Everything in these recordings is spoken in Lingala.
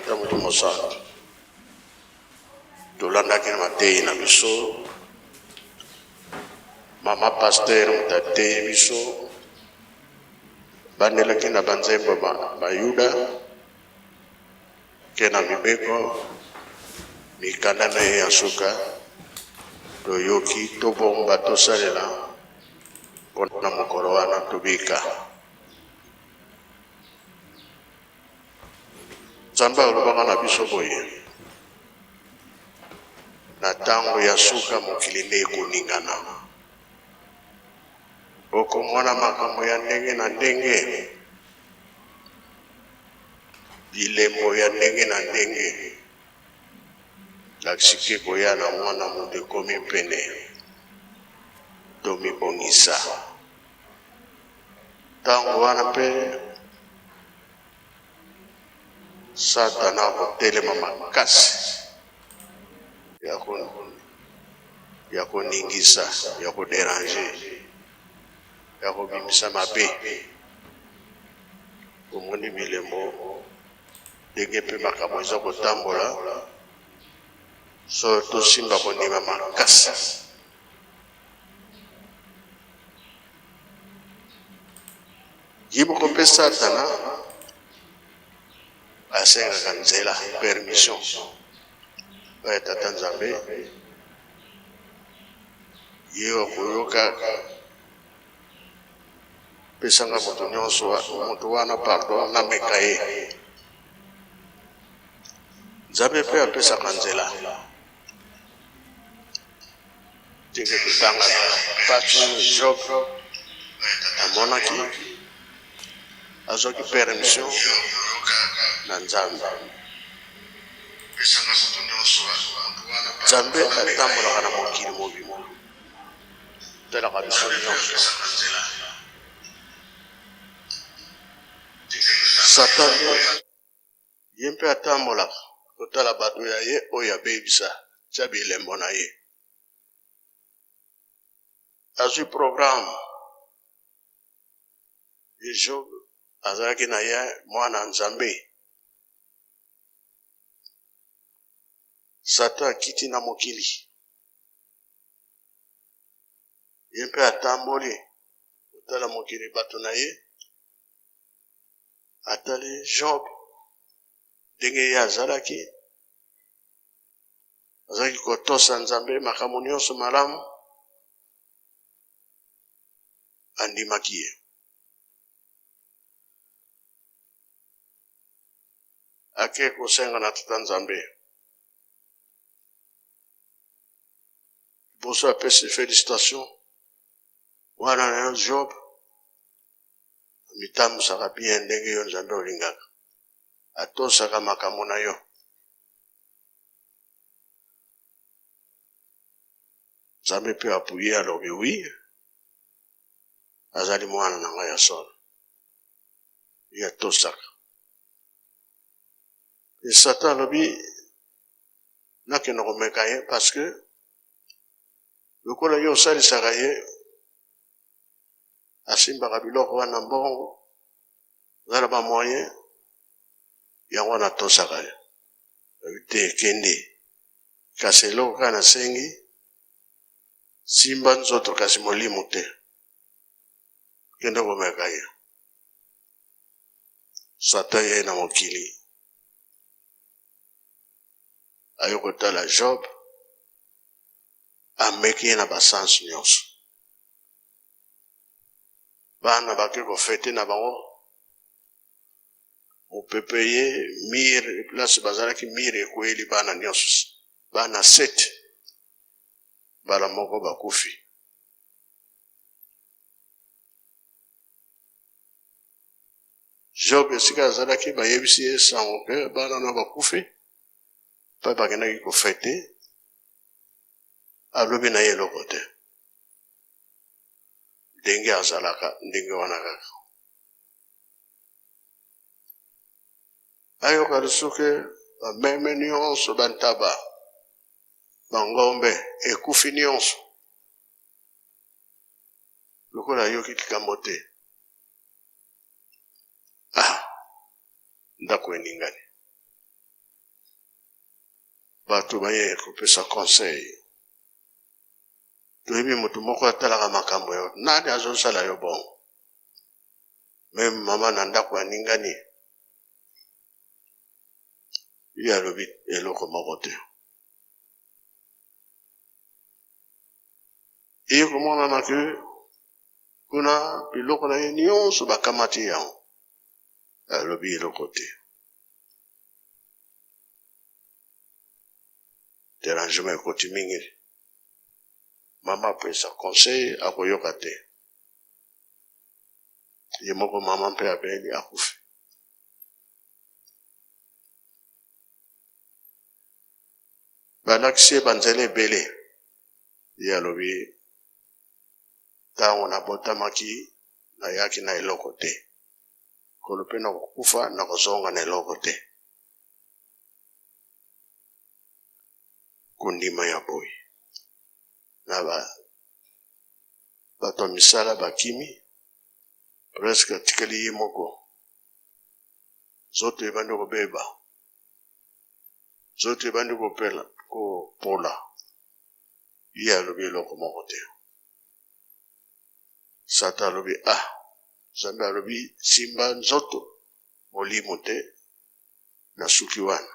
Tata Molimo Santu, tolandaki na mateyi na biso, mama pasteur moto ateyi biso, bandelaki na banzembo ba Bayuda ke na mibeko mikanda na ye ya suka toyoki tobomba tosalela mpo na mokolo wana tobika. Nzambe alobaka na biso boye, na ntango ya suka mokili nde ekoningana, bokomona makambo ya ndenge na ndenge, bilembo ya ndenge na ndenge, lakisi ke koya na mwana moto ekomi pene, tomibongisa. Ntango wana mpe Satana akotelema makasi ya koningisa, ya koderange, ya kobimisa mabe. Omoni bilembo ndenge mpe makambo eza kotambola, so tosimba kondima makasi. Ye moko mpe Satana asengaka nzela, permission, epai ya Tata Nzambe. Ye akoyoka, pesanga moto nyonso, moto wana pardon, nameka ye. Nzambe mpe apesaka nzela. Ndenge totangaka pasi oyo Job amonaki, azwaki permission na Nzambe. Nzambe atambolaka na mokili mobimba, atalaka biso nyonso. Satan ye mpe atambolaka kotala bato ya ye oyo abebisa, tia bilembo na ye. Azwi programme ye Job azalaki na ye mwana Nzambe. Satan akiti na mokili, ye mpe atamboli kotala mokili bato na ye, atali Job ndenge ye azalaki azalaki kotosa Nzambe makambo nyonso malamu, andimaki ye. Ake kosenga na Tata Nzambe liboso apesi felicitation mwana na yo Job amitambusaka bien ndenge yo Nzambe olingaka, atosaka makambo na yo. Nzambe mpe apuye alobi wi, azali mwana na ngai ya solo, ye atosaka. E Satan alobi nakende komeka ye parce que lokola yo osalisaka ye asimbaka biloko wana mbongo aza na ba moyen yango wana atosaka yo te kende kasi eloko kaka nasengi simba nzoto kasi molimo te kende komeka ye satan ye na mokili aye kotala job ameki ye na basanse nyonso Bana bake ko fete na bango mopepe ye mire place bazalaki mire ekweyeli bana nyonso bana 7 mbala moko bakufi. Job esika azalaki bayebisi ye sango ke bana na bakufi mpe bakendaki kofete, alobi na ye eloko te. Ndenge azalaka ndenge wana kaka. Ayoka lisusu ke bameme nyonso, bantaba, bangombe ekufi nyonso. Lokola ayoki likambo te, ah, ndako eningani. Bato baye kopesa conseil. Toyebi moto moko atalaka makambo yo. Nani azosala yo bongo? Meme mama na ndako aningani. Ye alobi eloko moko te. Eye komonana ke kuna biloko na ye nyonso bakamati yango. Alobi eloko te. Derangement ekoti mingi. Mama apesa conseil akoyoka te. Ye moko mama mpe abeli akufi. Balakisi ye banzela ebele. Ye alobi ntango nabotamaki nayaki na eloko te. Kolo mpe nakokufa nakozonga na eloko te. Kondima ya boye na ba bato ya misala bakimi presque atikali ye moko nzoto ebandi kobeba nzoto ebandi kopela kopola ye alobi eloko moko te Satan alobi ah Nzambe alobi simba nzoto molimo te nasuki wana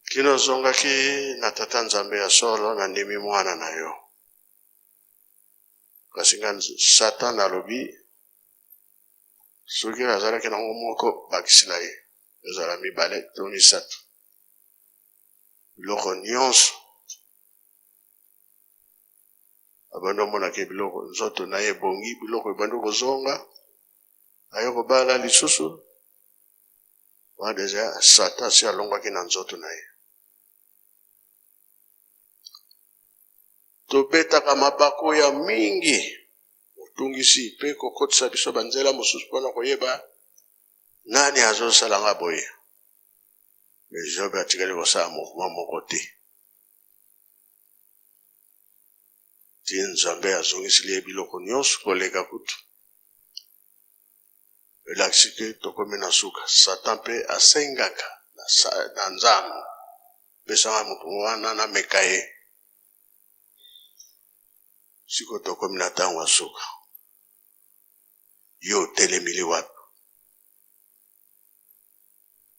kino ozongaki na tata Nzambe ya solo nandimi mwana na yo kasi nga Satan alobi soki nazalaki nango moko bakisila ye ezala mibale to misato biloko nyonso abandi omonaka biloko nzoto na ye ebongi biloko ebandi kozonga aye kobala lisusu wana deja satan asi alongwaki na nzoto na ye tobetaka mabaku ya mingi motungisi mpe kokotisa biso banzela mosusu mpona koyeba nani azosala nga boye me jobe atikali kosala mouvement moko te Ti Nzambe azongiseli ye biloko nyonso koleka kutu. Elakisi ke tokomi na suka. Satan mpe asengaka na Nzambe, pesa nga moto wana nameka ye. Sikoyo tokomi na ntango ya suka. Yo otelemili wapi?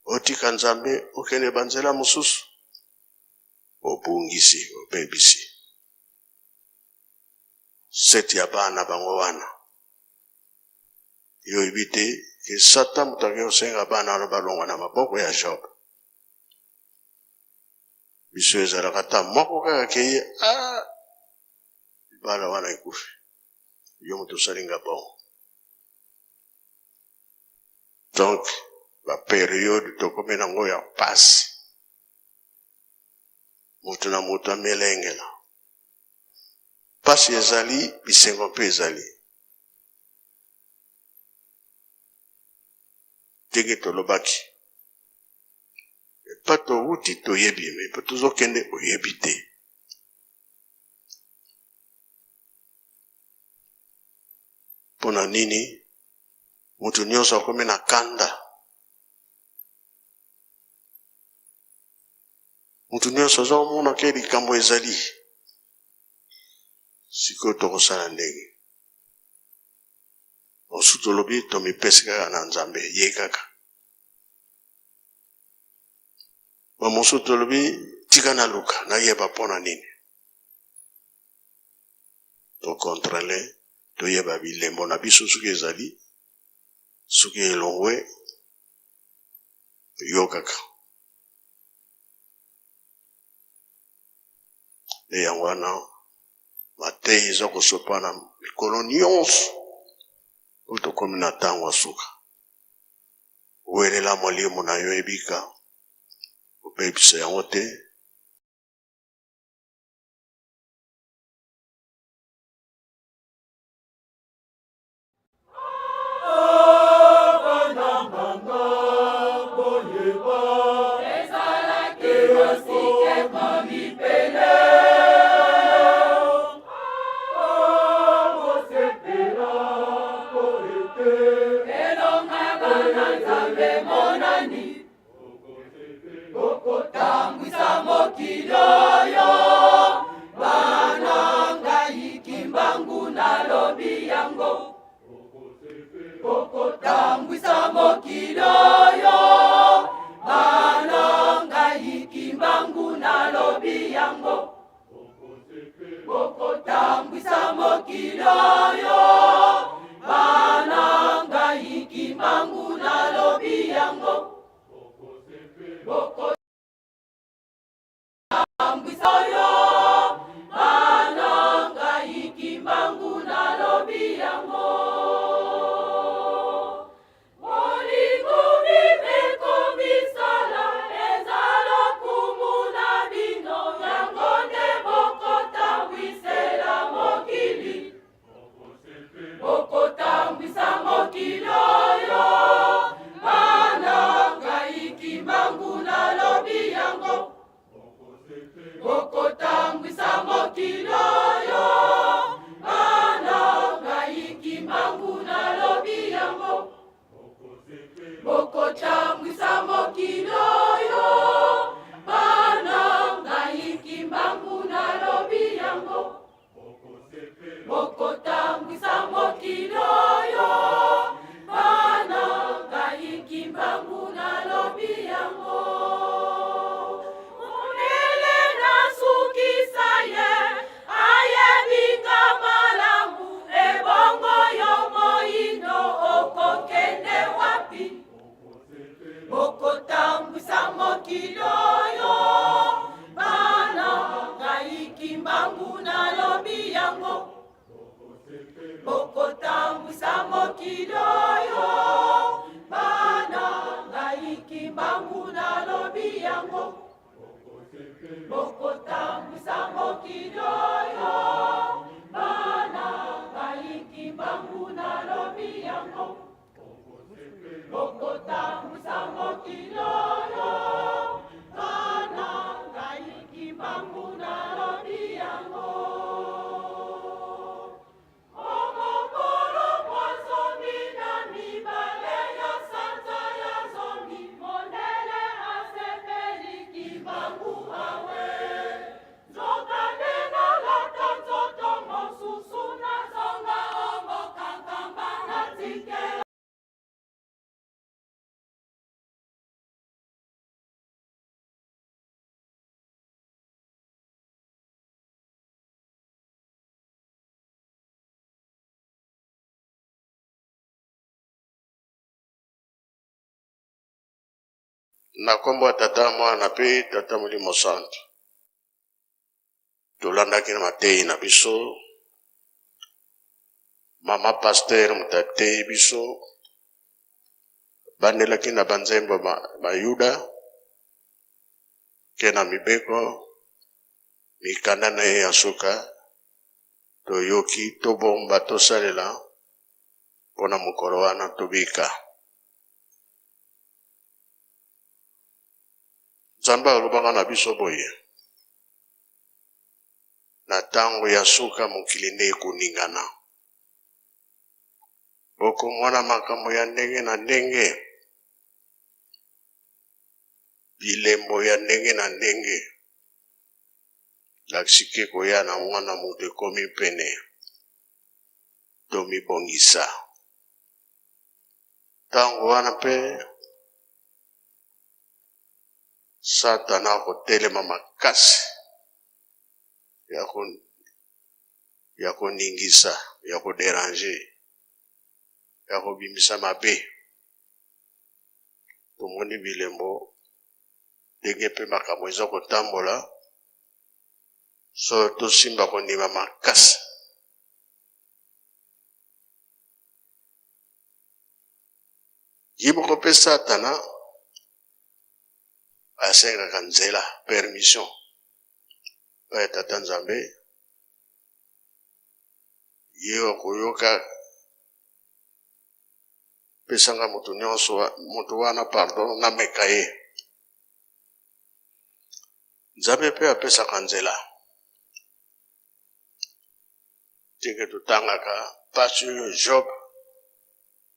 Otika Nzambe okende banzela mosusu? Obungisi, obebisi seti ya bana bango wana. Yo oyebi te ke Satan moto akoki kosenga bana wana balongwa na maboko ya Job. Biso ezalaka ata moko kaka ke ye ah, libala wana ekufi, yo moto osali nga bongo. Donc ba periode tokomi nango ya pasi moto na moto amelengela. Pasi ezali, bisengo mpe ezali. Ndenge tolobaki, epa towuti toyebi, me epa tozokende oyebi te. Mpo na nini moto nyonso akomi na kanda? Moto nyonso aza komona ke likambo ezali. Sikoyo tokosala ndenge mosusu, tolobi tomipesi kaka na Nzambe ye kaka. Bamosusu tolobi tika naluka nayeba mpo na nini. Tokontrole, toyeba bilembo na biso soki ezali, soki elongwe yo kaka. Nde yango wana mateyi eza kosopana mikolo nyonso po tokomi na ntango ya suka. Welela molimo na yo ebika, kobebisa yango te. oyo bana ngai Kimbangu nalobi yango bokotambwisa oyo bana ngai Kimbangu nalobi yango bolingo mibeko misala eza lokumu na bino yango nde bokotambwisela mokili bokotambwisa mokili oyo bana ngai Kimbangu nalobi yango bokotambwisa mokili oyo bana ngai Kimbangu nalobi yango bokotambwisa mokili oyo bana ngai Kimbangu nalobi yango bokotambwisa mokili oyo bana ngai Kimbangu nalobi yango mondele nasukisa ye ayebinga malamu ebongo yo moyindo okokende wapi bokotambwisa mokili oyo bana ngai Kimbangu nalobi yango bokotambwisa mokili oyo bana ngai Kimbangu nalobi yango bokotambwisa mokili oyo bana ngai Kimbangu nalobi yango bokotambwisa mokili oyo bana ngai Kimbangu nalobi yango omokolo mwa 12 ya sanza ya zomi mondele asepeli Kimbangu awe nzokande nalata nzoto mosusu nazonga omboka Nkamba natikela Na nkombo ya Tata, Mwana mpe Tata Molimo Santu, tolandaki na mateyi na biso. Mama pasteur moto ateyi biso, bandelaki na banzembo bayuda ke na mibeko mikanda na ye ya suka toyoki tobomba tosalela mpona mokolo wana tobika. Nzambe alobaka na biso boye, na ntango ya suka mokili nde ekoningana, bokomona makambo ya ndenge na ndenge, bilembo ya ndenge na ndenge, lakisi ke koya na mwana moto ekomi pene, tomibongisa. Ntango wana mpe Satana akotelema makasi ya koningisa, ya kodéranger, ya kobimisa mabe. Tomoni bilembo ndenge mpe makambo eza kotambola, so tosimba kondima makasi. Ye moko mpe Satana asengaka nzela, permission ya Tata Nzambe, ye akoyoka pesanga moto nyonso moto wana pardon nameka ye. Nzambe mpe apesaka nzela ndenge totangaka mpasi oyo Job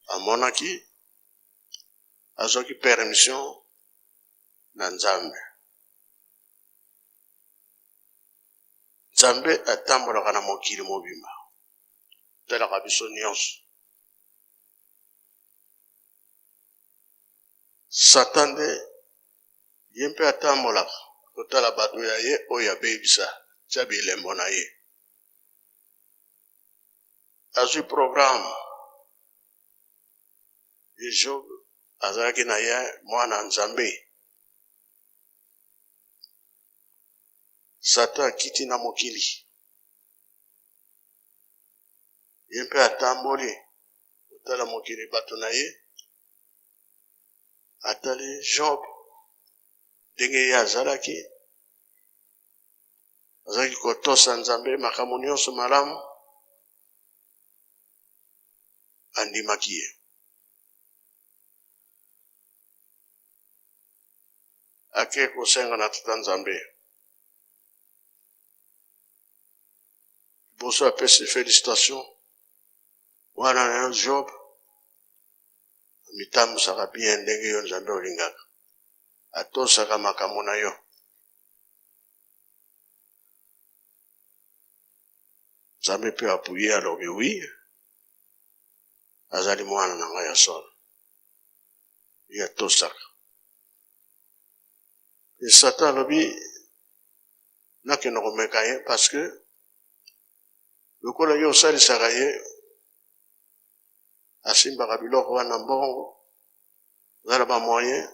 amonaki, azwaki permission na Nzambe. Nzambe atambolaka na mokili mobimba, atalaka biso nyonso. Satan nde ye mpe atambolaka kotala bato ya ye oyo abebisa, tia bilembo na ye. Azwi programme. Ye Job azalaki na ye mwana Nzambe. Satan akiti na mokili. Ye mpe atamboli kotala mokili bato na ye. Atali Job ndenge ye azalaki, azalaki kotosa Nzambe makambo nyonso malamu, andimaki ye. Ake kosenga na Tata Nzambe liboso apesi felicitation wana na yo Job amitambusaka bien ndenge yo Nzambe olingaka, atosaka makambo na yo. Nzambe mpe apuye alobi wi, azali mwana na ngai ya solo, ye atosaka. E Satan alobi nakende komeka ye parce que lokola yo osalisaka ye asimbaka biloko wana mbongo oza na ba moyen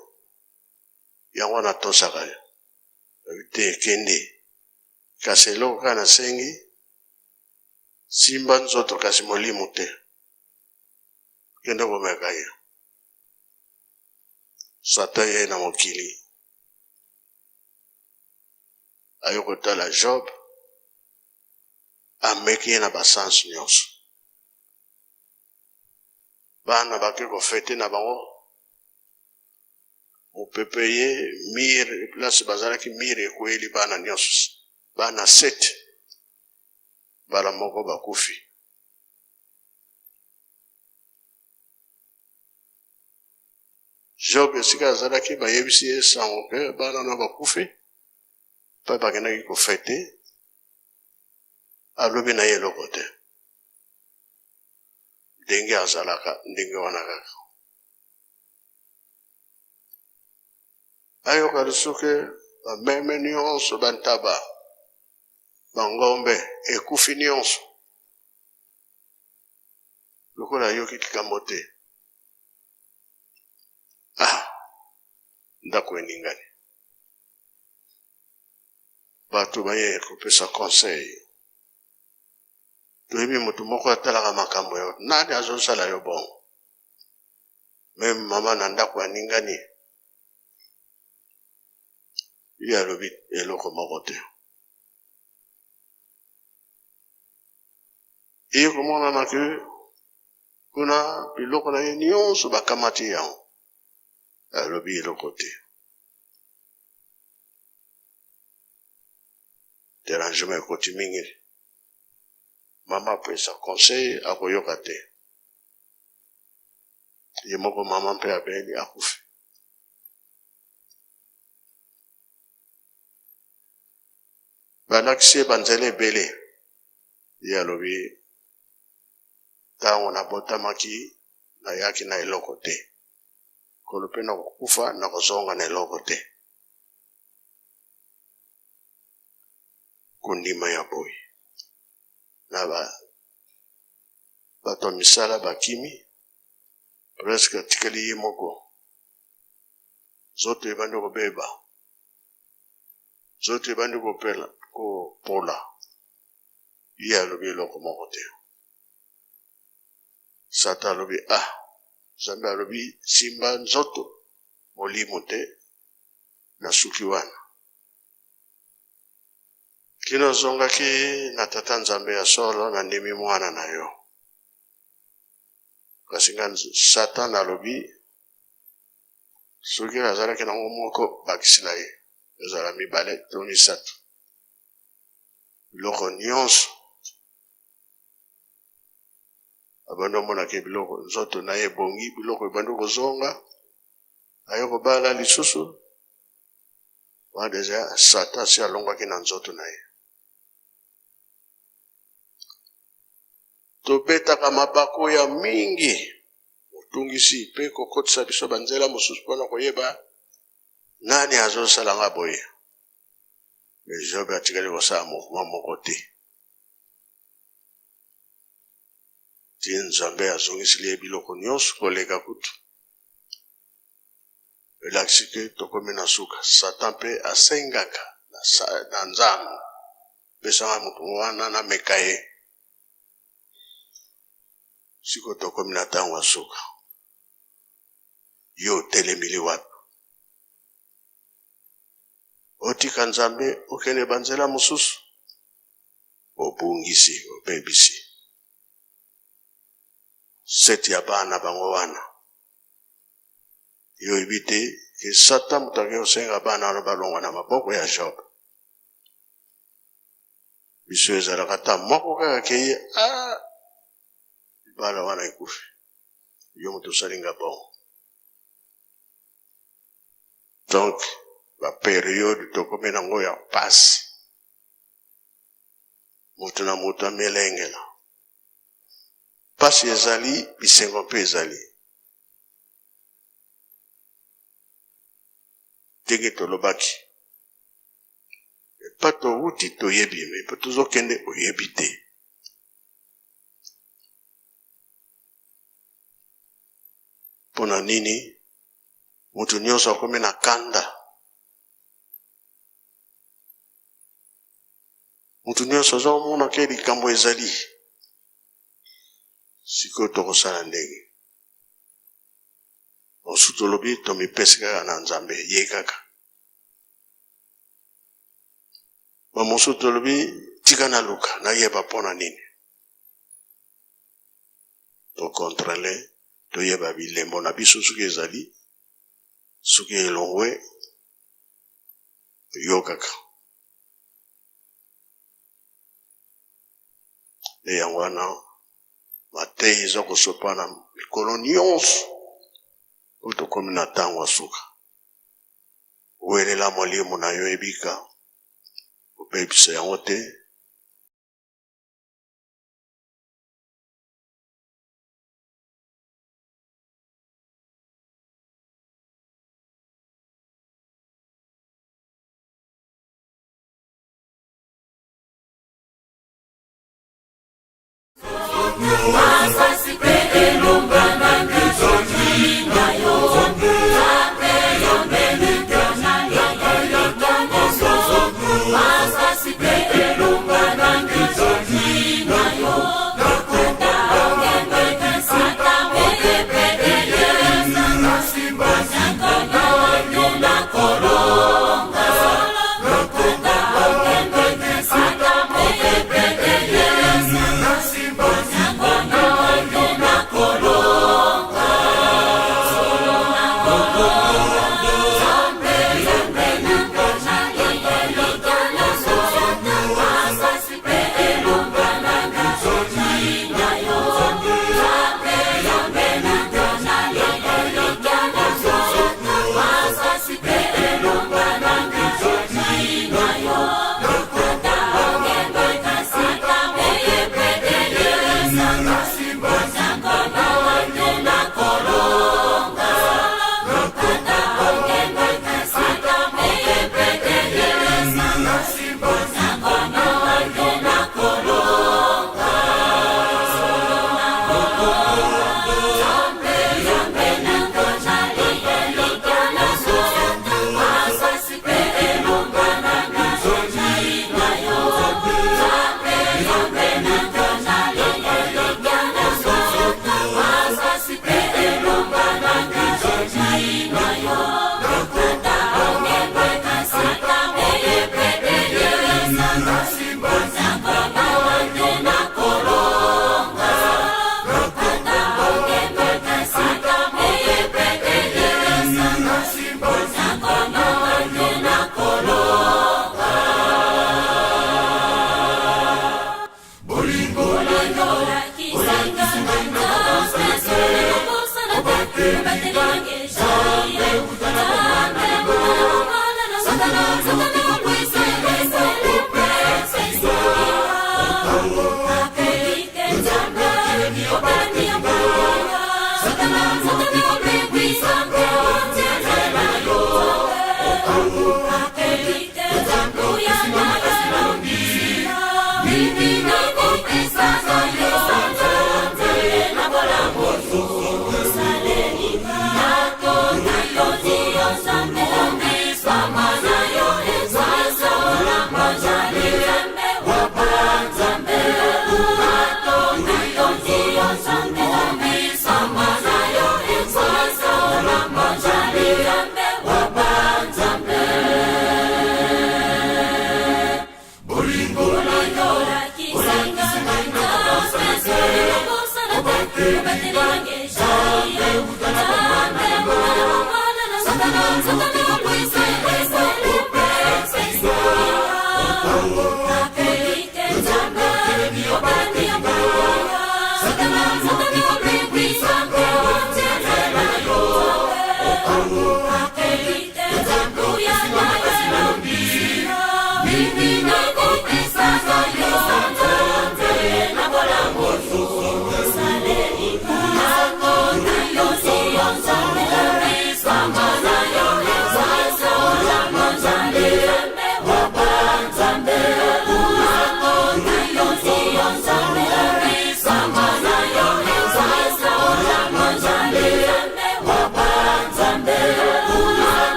yango wana atosaka yo te kende kasi eloko kaka nasengi simba nzoto kasi molimo te kende komeka ye satan ye na mokili aye kotala job ameki ye na basanse nyonso Bana bake kofete na bango mopepe ye mire place bazalaki mire ekweyeli bana nyonso bana 7 mbala moko bakufi. Job esika azalaki bayebisi ye sango ke bana na bakufi mpe bakendaki kofete, alobi na ye eloko te. Ndenge azalaka ndenge wana kaka. Ayoka lisusu ke bameme nyonso, bantaba, bangombe ekufi nyonso. Lokola ayoki likambo te, ah, ndako eningani. Bato baye kopesa conseil. Toyebi moto moko atalaka makambo yo nani azosala yo bongo meme mama na ndako aningani ye alobi eloko moko te eye komonana ke kuna biloko na ye nyonso bakamati yango alobi eloko te derangement ekoti mingi mama apesa conseil akoyoka te ye moko mama mpe abeli akufi balakisi ye banzela ebele ye alobi ntango nabotamaki nayaki na eloko te kolo mpe nakokufa nakozonga na eloko te Kondima ya boye na ba bato ya misala bakimi presque atikali ye moko nzoto ebandi kobeba nzoto ebandi kopela kopola ye alobi eloko moko te satan alobi ah nzambe alobi simba nzoto molimo te nasuki wana Kino ozongaki na Tata Nzambe ya solo, nandimi mwana na yo. Kasi nga Satan nalobi, soki azalaki nango moko, bakisela ye, ezala mibale to misato. Biloko nyonso abandi omonaka biloko nzoto na ye ebongi, biloko ebandi kozonga, aye kobala lisusu Wana deja Satan asi alongwaki na nzoto na ye. Tobetaka mabaku ya mingi motungisi mpe kokotisa biso banzela mosusu mpo na koyeba nani azosala nga boye. Mais Job atikali kosala mouvement moko te. Ti Nzambe azongiseli ye biloko nyonso koleka kutu. Elakisi ke tokomi na suka. Satan mpe asengaka na Nzambe, pesanga moto wana nameka ye. Sikoyo tokomi na ntango ya suka. Yo otelemili wapi? Otika Nzambe okende banzela mosusu? Obungisi, obebisi seti ya bana bango wana. Yo oyebi te ke Satan moto akoki kosenga bana wana balongwa na maboko ya Job. Biso ezalaka ata moko kaka ke ye ah, libala wana ekufi, yo moto osali nga bongo. Donc ba periode tokomi nango ya pasi, moto na moto amelengela. Pasi ezali, bisengo mpe ezali. Ndenge tolobaki, epa towuti toyebi, me epa tozokende oyebi te. Mpo na nini moto nyonso akomi na kanda? Moto nyonso aza komona ke likambo ezali. Sikoyo tokosala ndenge mosusu, tolobi tomipesi kaka na Nzambe, ye kaka. Bamosusu tolobi tika naluka nayeba mpo na nini. Tokontrole, toyeba bilembo na biso soki ezali, soki elongwe, yo kaka. Nde yango wana mateyi eza kosopana mikolo nyonso po tokomi na ntango ya suka. Welela molimo na yo ebika, obebisa yango te.